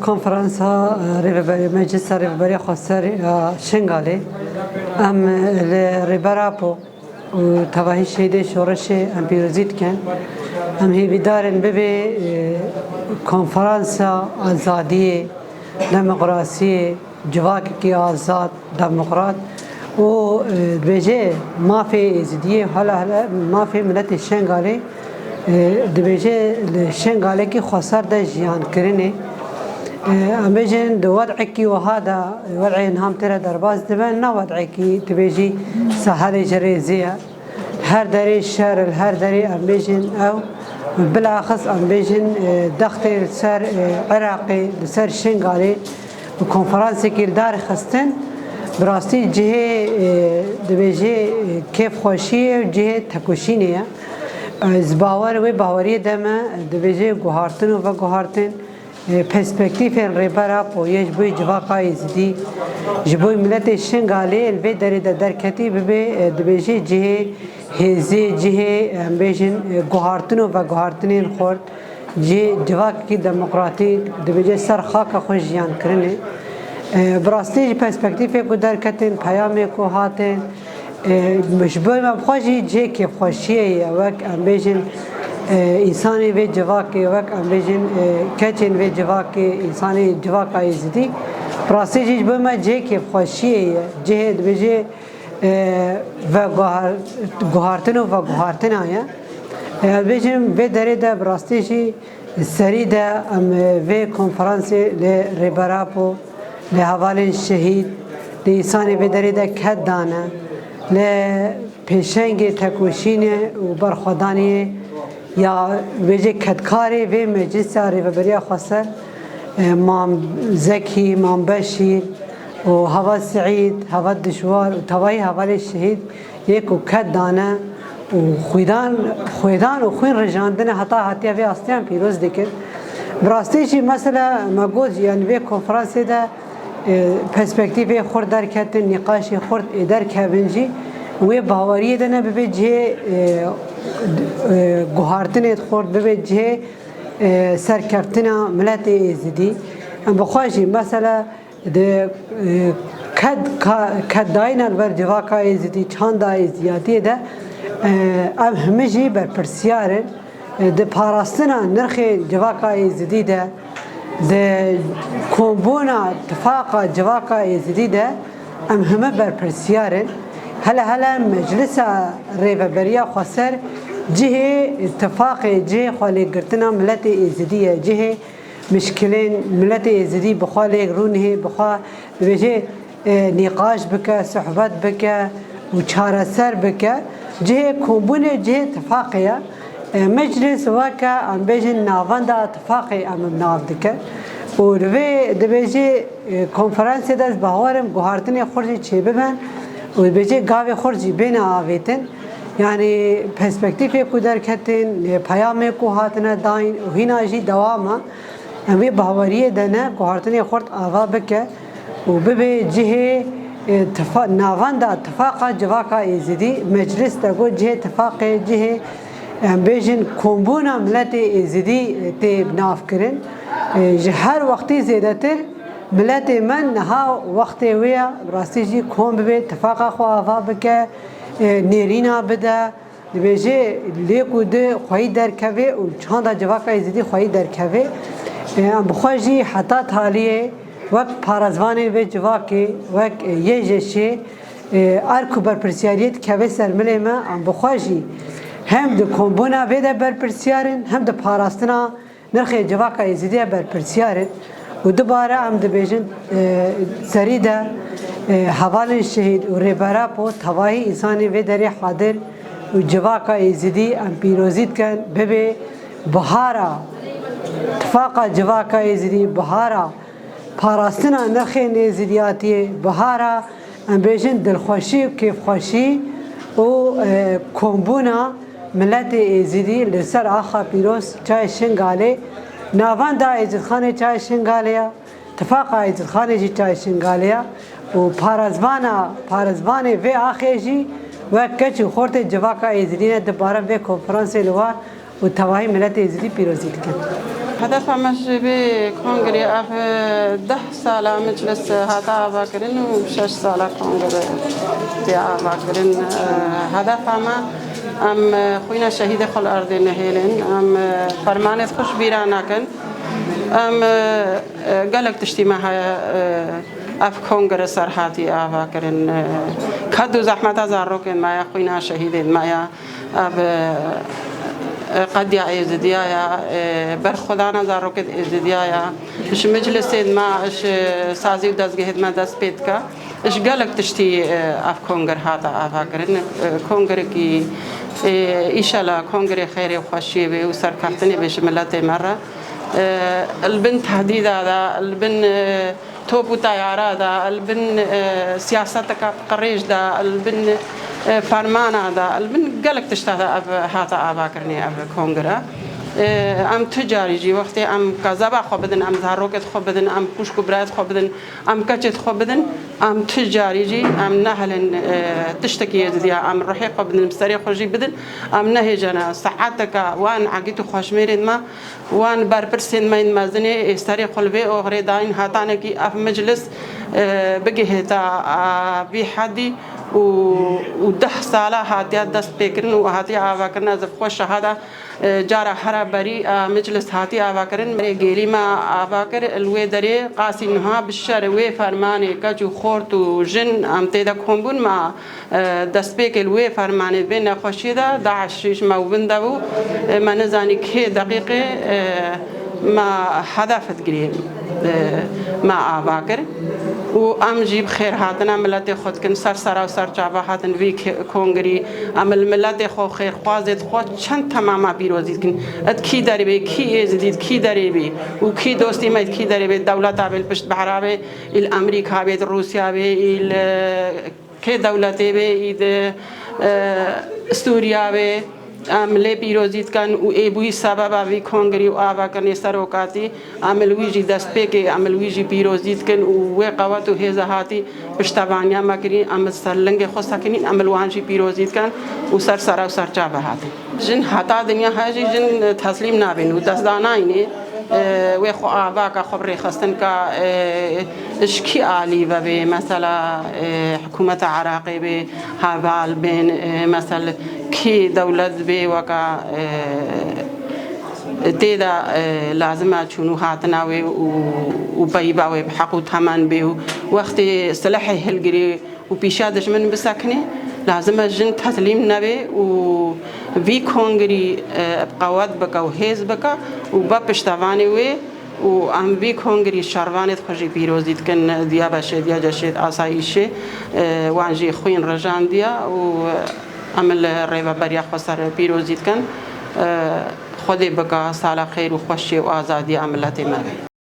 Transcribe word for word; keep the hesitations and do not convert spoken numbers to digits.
Konferansa, e, rêveberiya, Meclisa Rêveberiya Xweser ya Şingalê, em, e, li Rêber Apo û tevahî şehîdê şoreşê em pîrozî dikin. Em hêvîdar in bibê, e, konferansa azadiyê, demokrasiyê, civakekî azad, demokrat û, e, dibêje mafê Êzidiyê, hala hele mafê miletê Şengalê, e, dibêje li Şengalekî xweser de jiyan kirinê. E, em bêjin di wed'ekî wiha de, wed'ê niha em tê re derbas dibin, ne wed'ekî tu bêjî sahelê ji rêzê ye. Her derê şer, li her derê em bêjin ew, bilaxis em bêjin, e, dextê li ser, e, Iraqê, li ser Şingalê bi konferansekî li dar xistin, bi rastî cihê, e, dibêjê, e, kêfxweşiyê û cihê tekoşînê ye. Ez bawer wê baweriyê de me, dibêjê guhartin û veguhartin, e, perspektîfên Rêber Apo yê ji bo civaka Êzidî, ji bo miletê Şingalê li vê derê de derketî bibe, e, dibêjê cihê hêzê, cihê, em bêjin, e, guhartin û veguhartinên xurt, cihê civakekî demokratîk, dibêje ser xaka xwe jiyan kirinê. E, bi rastî ji perspektîfê ku derketin, peyamê ku hatin, e, ji bo me bi xwe jî cihê kêfxweşiyê ye, wek em bêjin, e, însanê vê civakê, wek em bêjin, e, keçên vê civakê, însanê civaka Êzidî. Bi rastî jî ji bo me cihê kêfxweşiyê ye, cihê dibêje, e, veguhar-, guhartin û veguhartina ye. E, ez bêjim vê derê de bi rastî jî serî de em, e, vê konferansê li Rêber Apo, li hevalên şehîd, li însanê vê derê de ked dane, li pêşengê tekoşînê û berxwedaniyê ya wê jê kedkarê vê meclisa rêveberiya xweser, e, Mam Zekî, Mam Beşîr û Heval Seîd, Heval Dişwar û tevahî hevalê şehîd yê ku ked dane û xwîdan, xwêdan û xwîn rijandine heta hatiye vê astiyan pîroz dikin. Bi rastî jî mesela me got, yani vê konferansê de, e, perspektîfê xurt derketin, nîqaşê xurt ê derkevin jî wê baweriyê de ne bibe cihê, e, e, guhartinê xurt, bibe cihê, e, serkeftina miletê Êzidî. Em bi xwe jî mesela di, e, ked, ka-, keddayîna li ber civaka Êzidî, çanda Êzidiyatiyê de, e, ev hemî jî berpirsiyar in. E, di parastina nirxê civaka Êzidî de, di kombûna tifaqa civaka Êzidî de em hemî berpirsiyar in. Hele hele Meclisa Rêveberiya Xweser cihê tifaqê, cihê xwelêgirtina miletê Êzidî ye, cihê mişkilên miletê Êzidî bi xwe lê rûnihê, bi xwe dibêje, e, nîqaş bike, sohbet bike û çareser bike. Cihê kombûnê, cihê tifaqê ye. E, meclis weke, em bêjin, navenda tifaqê em bi nav dike. Û li vê dibêje, e, konferansê de ez bawer im guhartinê xurt jî çêbibin û dibêje gavê xurt jî bêne avêtin. Yani perspektîfê ku derketin, e, peyamê ku hatine dayîn û hîna jî dewam e. Em vê baweriyê de ne, guhartinê xurt ava bike û bibe cihê, e, tifa-, navenda tifaqa civaka Êzidî, meclis de got cihê tifaqê, cihê, em bêjin, kombûna miletê Êzidî, e, tê bi nav kirin. E, ji her wextî zêdetir miletê me niha wextê wê ye, bi rastî jî kom bibe, tifaqa xwe ava bike, e, nêrîna bide. Dibêje lê ku di xweyî derkeve û çanda civaka Êzidî xweyî derkeve. E, em bi xwe jî heta taliyê wek parêzvanên vê civakê, wek, e, Y J Şê, e, erk û berpirsiyariyê dikeve ser milê me, em bi xwe jî hem di kombûna vê de berpirsiyar in, hem di parastina nirxê civaka Êzidî ye berpirsiyar in û dubare em dibêjin, e, serî de, e, hevalên şehîd û Rêber Apo, tevahî însanên vê derê hadir û civaka Êzidî em pîrozî dikin, bibe bihara tifaqa civaka Êzidî, bihara parastina nirxên êzidiyatiyê, bihara, em bêjin, dilxweşî û kêfxweşî û, e, kombûna miletê Êzidî li ser axa pîroz Çayê Şingalê, navenda Êzidxanê Çayê Şingalê ya, tifaqa Êzidxanê jî Çayê Şingalê ya û parêzvana, parêzvanê vê axê jî wek keç û xortê civaka Êzidî ne, dibare vê konferansê li war û tevahî miletê Êzidî pîrozî dikin. Hedefa me ji vê kongrê ev, e, deh sala meclis hate avakirin û şeş sala kongre tê avakirin. E, hedefa me, em, e, xwîna şehîdê xwe li erdê nehêlin. Em, e, fermanê xwe ji bîra nakin. Em, e, e, gelek tiştî me heye, e, ev kongre ser hatî avakirin. E, ked û zehmeta zarokên me ya, xwîna şehîdên me ya. Ev, e, qediya Êzidiya ya, e, berxwedana zarokên Êzidiya ya. Ji meclisên me, ji sazî û dezgehên me dest pê dike. Ji gelek tiştî, e, ev konger hate avakirin. E, kongerekî, e, îşela kongerê xêrê û xweşiyê be û serkeftinê be ji miletê me re. E, li bin tehdîda de, li bin, e, top û teyara de, li bin, e, siyaseteke qirêj de, li bin, e, fermana de, li bin gelek tişta de ev hate avakirinê ev kongre. E, em tu carî jî wextê em kezeba xwe bidin, em zarokê xwe bidin, em xwişk û birayê xwe bidin, em keçê xwe bidin, em tu carî jî em nehilin, e, tiştekî yê didiya, em ruhê xwe bidin, serê xwe jî bidin, em nehêjene saeteke wan egît û xweşmêrên me, wan berpirsên me yên mezinê ê serê xwe li vê oxirê dayîn hetanekî ev meclis, e, bigihêta, a, vî hedî û, û deh sala hatiye dest pêkirin û hatiye avakirin. Ez bi xwe şahada, e, cara hera berî, e, meclis hatiye avakirin. Berê gêlî me ava kir, li wê derê qasî niha bi şer wê fermanê keç û xort û jin em tê de kom bûn me. E, destpêkê li wê fermanê vê nexweşiyê de DAIŞ ji me win de bû. E, me nizanî kê deqîqê, e, me hedef digirî, e, me ava kir. Û em jî bi xêr hatina miletê xwe dikin, ser sera û ser çava hatin vî ke-, kongrî. Em li miletê xwe, xêrxwazê xwe çend temama pîrozî dikin. Di kî derê bê, kî êzidî, di kî derê bê û kî dostî me di kî derê bê, dewleta bê li pişt behra bê, î li Amerîka bê, di Rûsya bê, î li, e, kê dewletê bê, î di, e, Sûriya bê, em lê pîrozî dikin û ê bûyî sebeba vî kongrî û avakirinê serokatî, em li wî jî destpêkê, em li wî jî pîrozî dikin û wê qewet û hêza hatî piştevaniya me kirî, em li ser lingê xwe sekinîn, em li wan jî pîrozî dikin û ser sera û ser çava hatin. Jin heta dinya heye jî jin teslîm nabin û destdanayînê. E, wê xwe ava ka, xwe bi rêxistin ka, e, ji kî alî ve bê, mesela, e, hikûmeta Iraqê bê, heval bên, e, mesel kî dewlet bê weka, e, tê de, e, lazim e çûn û hatina wê û, û peyva wê bi heq û temen bê û wextê silehê hilgirê û pîşa dijmin bisekinê, lazim e jin teslîm nebe û vî kongrî, e, bi qewet bike û hêz bike û be piştevanê wê û em vî kongrî şervanê xwe jî pîrozî dikin, diya beşê, diya ceşê, asayîşê, e, wan jî xwîn rijandiya û em li rêveberiya xwe ser pîrozî dikin. E, Xwedê bike sala xêr û xweşiyê û azadiya miletê me be.